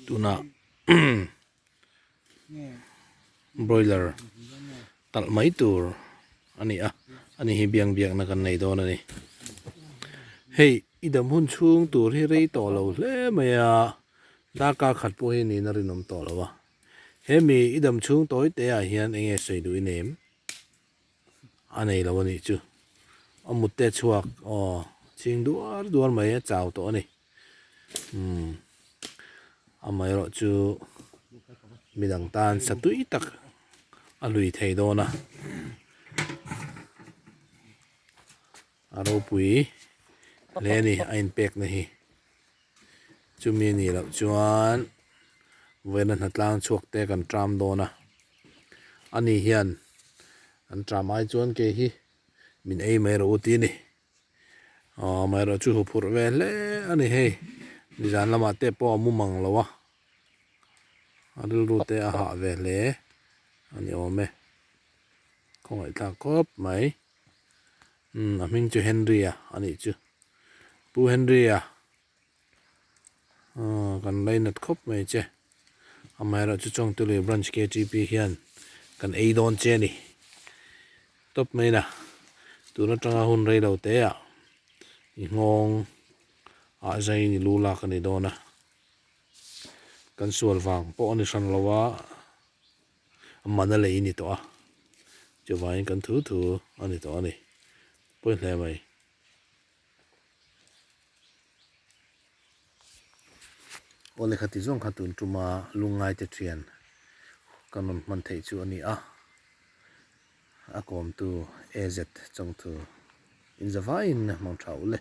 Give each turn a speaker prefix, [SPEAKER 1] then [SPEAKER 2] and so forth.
[SPEAKER 1] Tunah broiler talh mai tur a ni a ani hi biang biakna kan nei dawn a ni hei i dam hun chhung tur hi rei tawh lo hle mai a darkar khat pawh hi niin a rinawm tawh lo a hemi i dam chhung tawi te ah hian eng nge sawi duh i nem. A nei lo a nih chu. A mut te chhuak aw chhing duar duar mai a chau tawh a ni. Umm amaherawh chu midang tan sa tui tak a hlui thei dawn a. A ropui hle a ni a inpekna hi. Chumi a nih loh chuan vawiina hnatlang chhuak te kan tram dawn a, ani hian an tram ai chuan kei hi min ei mai rawh u tih a ni. Aw amaherawh chu huphurh ve hle a ni hei, nizan lamah te pawh a mu mang lo a, a rilru te a hah ve hle a ni awm e, khawngaihthlak khawp mai. Umm a hming chu Henry a a nih chu Pu Henry a aw kan lainat khawp mai che amaherawh chu Chawngtului branch ktp hian kan ei dawn che a ni tawp mai na tun atanga hun rei lo te ah i nghawng ah zaiin i lu lak a ni dawn a kan sual vang pawh a ni hran lo a. Man a lei ni tawh a, chuvangin kan thu thu a ni tawh a ni. Pawi hle mai. Aw lehkha ti zawng kha tun tuma lungngaite thian kan rawn hman theih chu a ni a, a kawmtu AZ Chawngthu inzavaiin hmang tha u le.